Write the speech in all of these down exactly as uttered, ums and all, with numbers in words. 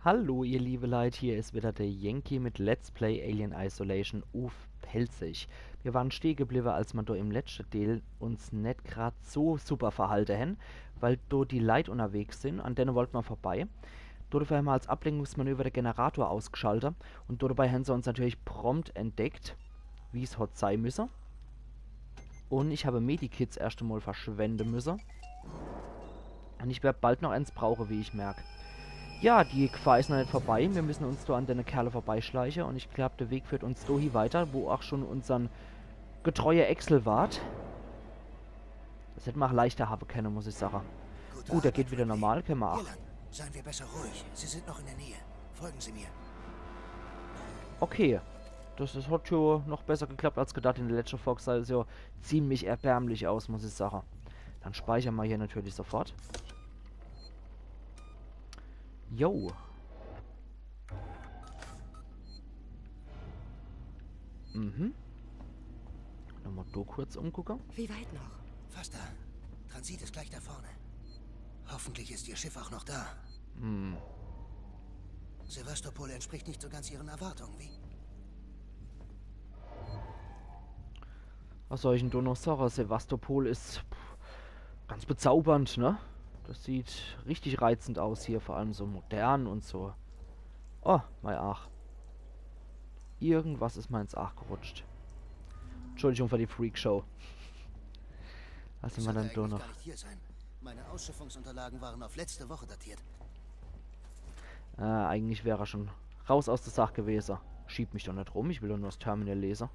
Hallo ihr liebe Leit, hier is wieder de Yankee mit Let's Play Alien Isolation uff Pälzisch. Mir waren steh gebliwwe, als mer do im letschte Deel uns net grad so super verhalte hen, weil do die Leit unnerwegs sin, an denne wollt mer vorbei. Do dafür hen mer als Ablenkungsmanöver de Generator ausgeschalte un do dabei hen se uns natürlich prompt entdeckt, wie's hot sei müsse. Un ich hab Medikits erscht emol verschwende müsse. Un ich werd bald noch ens brauche, wie ich merk. Ja, die Gefahr is noch net vorbei. Mir müssen uns do an denne Kerle vorbeischleiche. Un ich glaab, de Weg führt uns do hie weiter, wo ach schon unsern getreue Axel wart. Das hätt mer ach leichter hawwe kenne, muss ich sache. Gut, der geht wieder normal, kenne mer ach. Hier lang. Seien wir besser ruhig. Sie sind noch in der Nähe. Folgen Sie mir. Okay. Das is, hot jo noch besser geklappt als gedacht in de letschte Folg. Sah es jo ziemlich erbärmlich aus, muss ich sache. Dann speichere mer hier natürlich sofort. Jo. Mhm. Nochmal do kurz umgucke. Wie weit noch? Fast da. Transit ist gleich da vorne. Hoffentlich ist Ihr Schiff auch noch da. Hm. Sevastopol entspricht nicht so ganz Ihren Erwartungen, wie? Was soll ich denn do noch sache? Sevastopol is, pff, ganz bezaubernd, ne? Das sieht richtig reizend aus hier, vor allem so modern un so. Oh, mei Aach. Irgendwas is mer ins Aach gerutscht. Entschuldigung für die Freakshow. Was hen mer dann Sollte do eigentlich noch? Gar nicht hier sein. Meine Ausschiffungsunterlagen waren auf letzte Woche datiert. Äh, eigentlich wär er schon raus aus der Sach gewese. Schieb mich doch net rum, ich will doch nur das Terminal lese.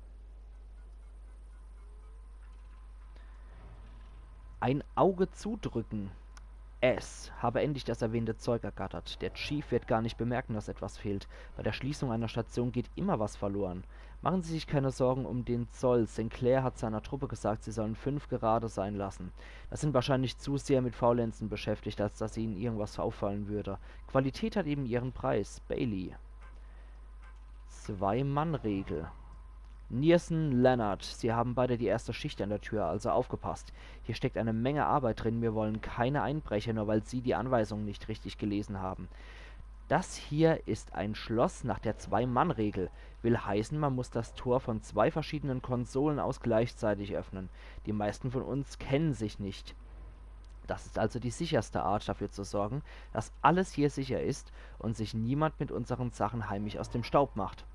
Ein Auge zudrücken. S. Habe endlich das erwähnte Zeug ergattert. Der Chief wird gar nicht bemerken, dass etwas fehlt. Bei der Schließung einer Station geht immer was verloren. Machen Sie sich keine Sorgen um den Zoll. Sinclair hat seiner Truppe gesagt, sie sollen fünf gerade sein lassen. Das sind wahrscheinlich zu sehr mit Faulenzen beschäftigt, als dass ihnen irgendwas auffallen würde. Qualität hat eben ihren Preis. Bailey. Zwei-Mann-Regel. Nearson, Leonard, Sie haben beide die erste Schicht an der Tür, also aufgepasst. Hier steckt eine Menge Arbeit drin. Wir wollen keine Einbrecher, nur weil Sie die Anweisungen nicht richtig gelesen haben. Das hier ist ein Schloss nach der Zwei-Mann-Regel. Will heißen, man muss das Tor von zwei verschiedenen Konsolen aus gleichzeitig öffnen. Die meisten von uns kennen sich nicht. Das ist also die sicherste Art, dafür zu sorgen, dass alles hier sicher ist und sich niemand mit unseren Sachen heimlich aus dem Staub macht.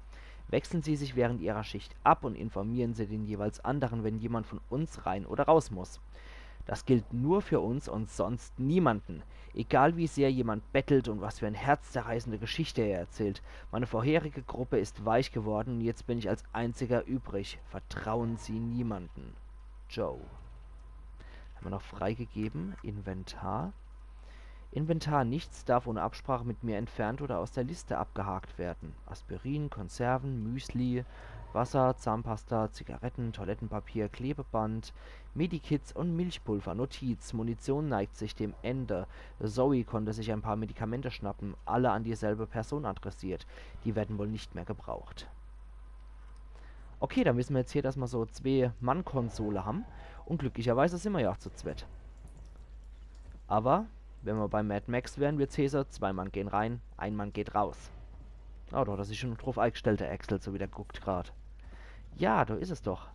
Wechseln Sie sich während Ihrer Schicht ab und informieren Sie den jeweils anderen, wenn jemand von uns rein oder raus muss. Das gilt nur für uns und sonst niemanden. Egal wie sehr jemand bettelt und was für eine herzzerreißende Geschichte er erzählt. Meine vorherige Gruppe ist weich geworden und jetzt bin ich als einziger übrig. Vertrauen Sie niemanden. Joe. Haben wir noch freigegeben. Inventar. Inventar. Nichts darf ohne Absprache mit mir entfernt oder aus der Liste abgehakt werden. Aspirin, Konserven, Müsli, Wasser, Zahnpasta, Zigaretten, Toilettenpapier, Klebeband, Medikits und Milchpulver. Notiz: Munition neigt sich dem Ende. Zoe konnte sich ein paar Medikamente schnappen, alle an dieselbe Person adressiert. Die werden wohl nicht mehr gebraucht. Okay, dann wissen wir jetzt hier, dass wir so zwee Mann-Konsole haben. Und glücklicherweise sind wir ja auch zu zwett. Aber wenn wir bei Mad Max wären, wird's heiße, zwei Mann gehen rein, ein Mann geht raus. Oh, da hat er sich schon drauf eingestellt, der Axel, so wie der guckt grad. Ja, da is es doch.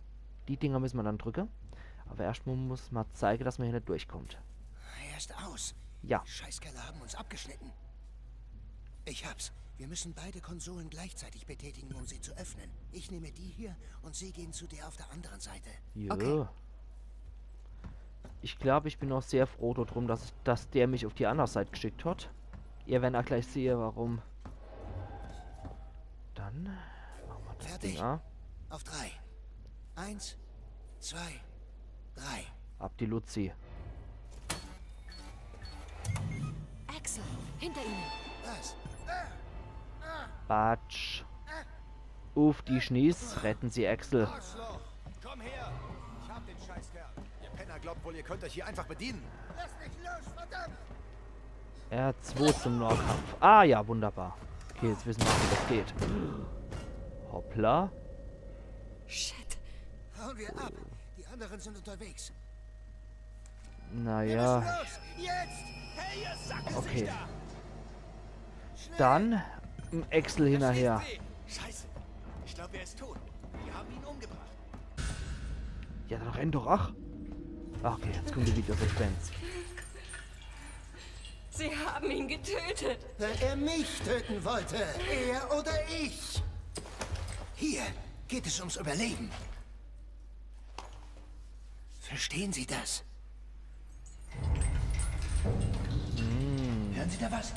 Die Dinger müssen wir dann drücken. Aber erstmal muss man zeigen, dass man hier nicht durchkommt. Er ist aus. Ja. Die Scheißkerle haben uns abgeschnitten. Ich hab's. Wir müssen beide Konsolen gleichzeitig betätigen, um sie zu öffnen. Ich nehme die hier und Sie gehen zu der auf der anderen Seite. Ja. Okay. Ich glaube, ich bin auch sehr froh darum, dass, dass der mich auf die andere Seite geschickt hat. Ihr werdet auch gleich sehen, warum. Dann machen wir das Fertig. Ding an. Auf drei. Eins, zwei, drei. Ab die Luzi. Axel, hinter Ihnen. Was? Batsch. Uff die Schnies, retten Sie Axel. Arschloch! Komm her! Ich hab den Scheißkerl. Ihr Penner glaubt wohl, ihr könnt euch hier einfach bedienen. Lass mich los, verdammt! R zwei zum Nahkampf. Ah ja, wunderbar. Okay, jetzt wissen wir, wie das geht. Hoppla. Shit. Hauen wir ab. Die anderen sind unterwegs. Naja. Los, jetzt! Hey, ihr Sackgesichter! Okay. Dann, mm, Axel hinnerher. Scheiße. Ich glaube, er ist tot. Wir haben ihn umgebracht. Ja, dann renn doch, ach. Ach, okay, jetzt kommt die Videosequenz. Sie haben ihn getötet. Weil er mich töten wollte. Er oder ich. Hier geht es ums Überleben. Verstehen Sie das? Hören Sie da was?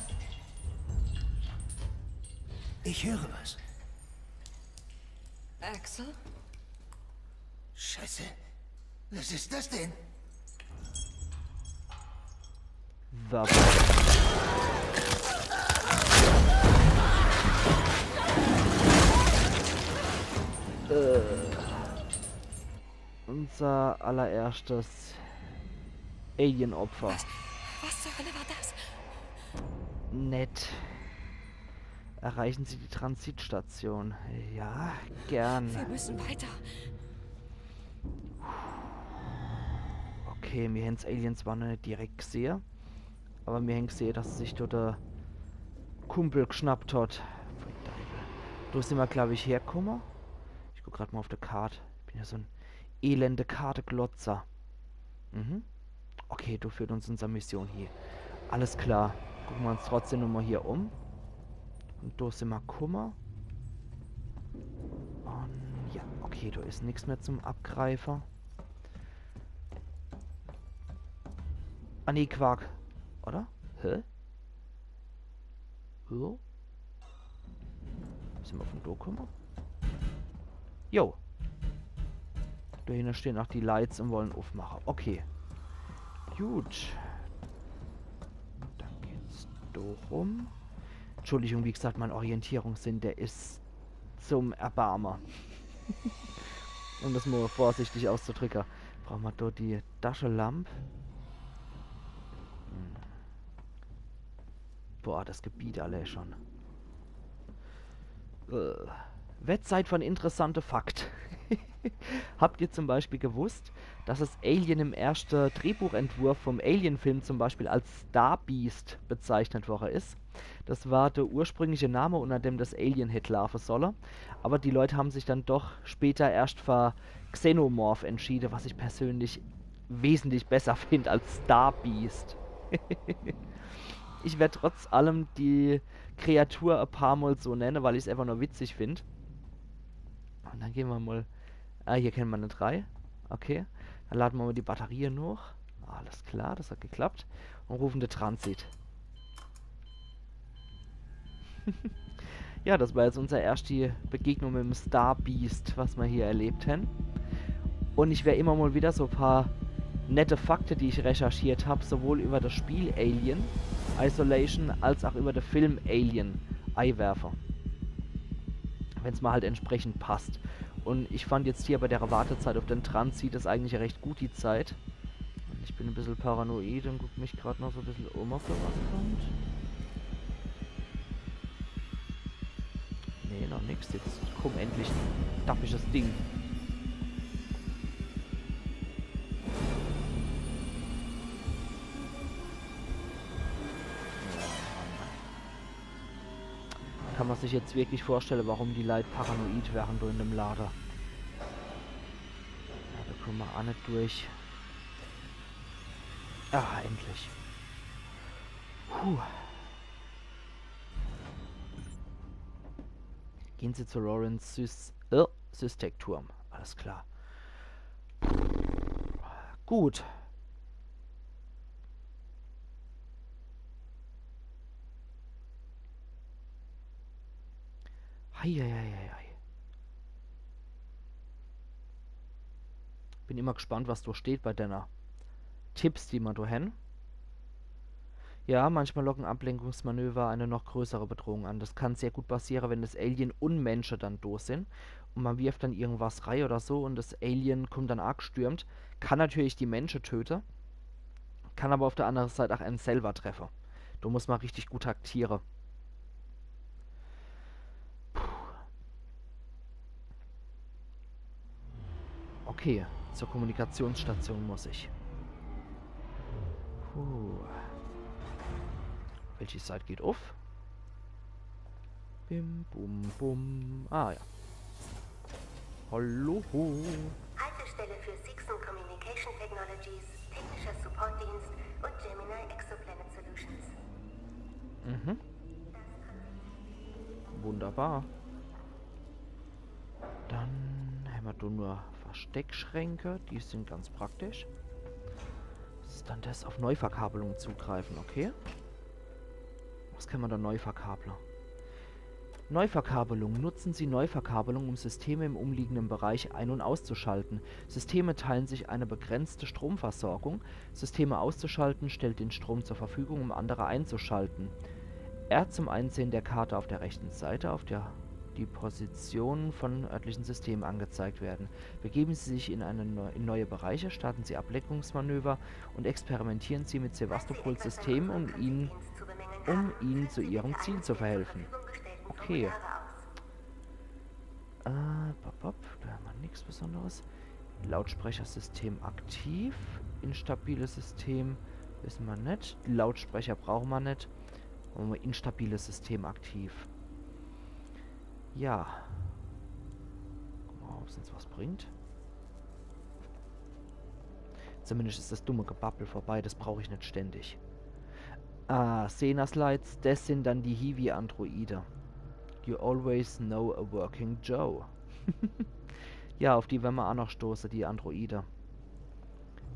Ich höre was. Axel? Scheiße. Was ist das denn? Warte. Äh, unser allererschtes Alien-Opfer. Was zur Hölle war das? Nett. Erreichen Sie die Transitstation. Ja, gern. Wir müssen weiter. Okay, mir hen's Alien zwar noch net direkt gesehe, aber mir hen gesehe, dass sich do der Kumpel geschnappt hat. Pfui Deiwel. Do sin mer, glaab ich, herkumme. Ich guck grad mol uff de Kart. Ich bin ja so en elende Karteglotzer. Mhm. Okay, do führt uns unser Mission hie. Alles klar. Gucke mer uns trotzdem nochmol hier um. Un do sin mer kumme. Un ja, okay, do is nix mehr zum Abgreife. Ah, nee, Quark. Oder? Hä? So? Sin mer vun do kumme? Jo. Do hinne stehn ach die Lights un wolle uffmache. Okay. Gut. Dann geht's do rum. Entschuldigung, wie gesagt, mein Orientierungssinn, der is zum Erbarme. Um des mol vorsichtig auszudricke. Brauche mer do die Taschelamp? Hm. Boah, des Gebiet allee schun. Äh. Wettseit vun interessante Fakt. Habt ihr zum Beispiel gewusst, dass des Alien im erschte Drehbuchentwurf vum Alien-Film zum Beispiel als Star Beast bezeichnet worre is? Des war de ursprüngliche Name, unner dem des Alien hätt laafe solle. Aber die Leut hän sich dann doch später erscht für Xenomorph entschiede, was ich persönlich wesentlich besser find als Star Beast. Ich werd trotz allem die Kreatur e paar Mol so nenne, weil ich's einfach nur witzig find. Un dann gehn mer mol. Ah, hier kenne mer net rei. Okay. Dann lade mer mol die Batterie hoch. Alles klar, des hat geklappt. Un rufe de Transit. Ja, des war jetzt unser erschti Begegnung mit dem Star Beast, was mer hier erlebt hän. Un ich wer immer mol wieder so paar nette Fakte, die ich recherchiert hab, sowohl über des Spiel Alien Isolation als ach über de Film Alien eiwerfe. Wenn's mer halt entsprechend passt. Un ich fand jetzt hier bei der Wartezeit uff den Transit is eigentlich recht gut die Zeit. Un ich bin e bissel paranoid un guck mich grad noch so e bissel um, ob do was kommt. Nee, noch nix. Jetzt komm endlich, dappisches Ding. Kann mer sich jetzt wirklich vorstelle, warum die Leit paranoid werre do in dem Lade. Ja, do kumme mer ach net durch. Ah, endlich. Puh. Gehn Sie zu Lawrence Sys äh, Systek-Turm. Alles klar. Gut. Heieieiei. Bin immer gespannt, was do steht bei denne Tipps, die mer do hän. Ja, manchmal locken Ablenkungsmanöver eine noch größere Bedrohung an. Des kann sehr gut passiere, wenn des Alien un Mensche dann do sin un mer wirft dann irgendwas rei oder so un des Alien kummt dann agestürmt. Kann natürlich die Mensche töte, kann aber uff der annere Seit ach ään selwer treffe. Do muss mer richtig gut taktiere. Puh. Okay, zur Kommunikationsstation muss ich. Puh. Welche Seit geht uff? Bim, bum, bum. Ah ja. Hallo. Haltestelle für Seegson Communication Technologies, technischer Supportdienst und Gemini Exoplanet Solutions. Mhm. Wunderbar. Dann hämmer do nur Versteckschränke, die sin ganz praktisch. Das is dann das, auf Neuverkabelung zugreifen, okay. Was kann man da neu verkable? Neuverkabelung. Nutzen Sie Neuverkabelung, um Systeme im umliegenden Bereich ein- und auszuschalten. Systeme teilen sich eine begrenzte Stromversorgung. Systeme auszuschalten stellt den Strom zur Verfügung, um andere einzuschalten. R zum Einsehen der Karte auf der rechten Seite, auf der die Positionen von örtlichen Systemen angezeigt werden. Begeben Sie sich in, eine neu, in neue Bereiche, starten Sie Ablenkungsmanöver und experimentieren Sie mit Sevastopols Systemen, um ihnen, um ihnen zu ihrem Ziel zu verhelfen. Okay. Äh, bop, bop, do hämmer nix Besonderes. Lautsprechersystem aktiv. Instabiles System wisse mer net. Lautsprecher brauche mer net. Hämmer instabiles System aktiv. Ja. Guck mol, ob's uns was bringt. Zumindest is das dumme Gebabbel vorbei, das brauch ich net ständig. Ah, Sehners Lights, das sin dann die Hiwi-Androide. You always know a working Joe. Ja, auf die wern mer aa noch stoße, die Androide.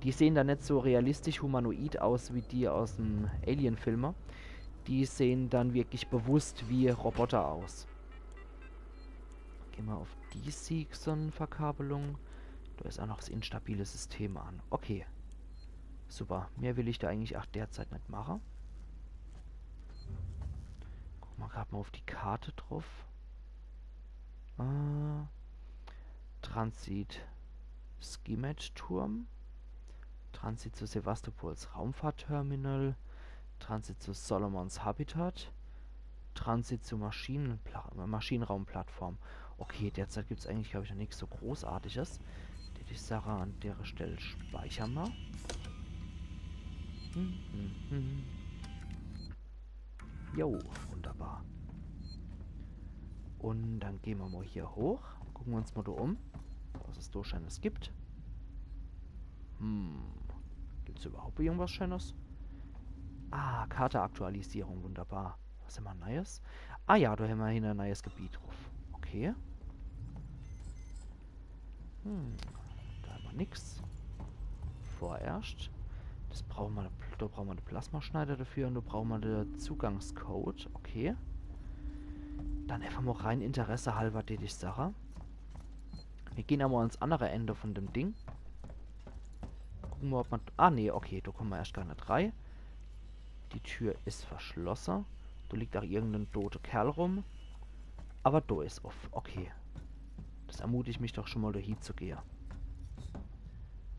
Die sehen dann net so realistisch humanoid aus wie die aus'm Alien-Filme. Die sehen dann wirklich bewusst wie Roboter aus. Geh mer auf die Seegson-Verkabelung. Do is aa noch das instabile System an. Okay. Super. Mehr will ich do eigentlich aa derzeit net mache. Guck mer grad mol auf die Karte druff. Äh, Transit Skymet-Turm. Transit zu Sevastopols Raumfahrtterminal. Transit zu Solomons Habitat. Transit zu Maschinenpla Maschinenraumplattform. Okay, derzeit gibt's eigentlich, glaub ich, noch nix so Großartiges. Dät ich sage, an dere Stell speicher mer. Hm, hm, hm. Jo, wunderbar. Un dann geh mer mol hier hoch. Gucke mer uns mol do um, was es do Scheenes gibt. Hm. Gibt's überhaupt irgendwas Scheenes? Ah, Karteaktualisierung, wunderbar. Was hämmer Neies? Ah ja, do hämmer hier e neies Gebiet druff. Okay. Hm, do hämmer nix. Vorerscht. Das brauche mer, do brauche mer de Plasmaschneider dafür un do brauche mer de Zugangscode. Okay. Dann einfach mol rein interessehalber, dät ich sage. Mir gehn emol ans annere Ende von dem Ding. Gucke mer, ob mer... Ah, nee, okay, do komme mer erscht gar net rei. Die Tür is verschlosse. Do liegt aa irgend en dote Kerl rum. Awwer do is uff. Okay. Das ermutigt mich doch schun mol, do hie zu gehe.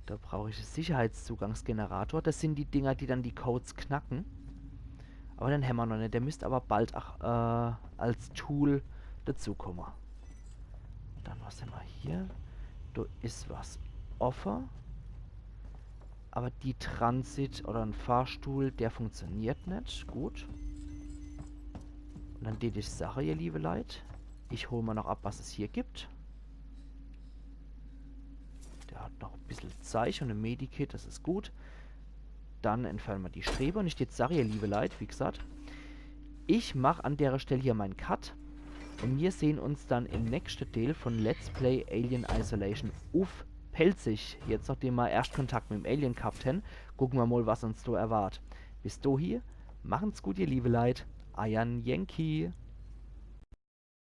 Do brauch ich en Sicherheitszugangsgenerator. Das sin die Dinger, die dann die Codes knacke. Awwer den hämmer noch net. Der misst awwer bald aa, äh, als Tool dazukomme. Dann, was hämmer hier? Do is was offe. Awwer die Transit oder en Fahrstuhl, der funktioniert net. Gut. Un dann dät ich sage, ihr liebe Leit, ich hol mol noch ab, was es hier gibt. Der hat noch e bissel Zeich un e Medikit, das is gut. Dann entferne mer die Strebe un ich dät sage, ihr liebe Leit, wie gesagt, ich mach an dere Stell hier mein Cut un mir sehn uns dann im nächste Deel von Let's Play Alien Isolation uff Pälzisch. Jetzt, nachdem mer Erschtkontakt mit em Alien gehabt hän, gucke mer mol, was uns do erwart. Bis dohie, machen's gut, ihr liebe Leit. Eier Yankee.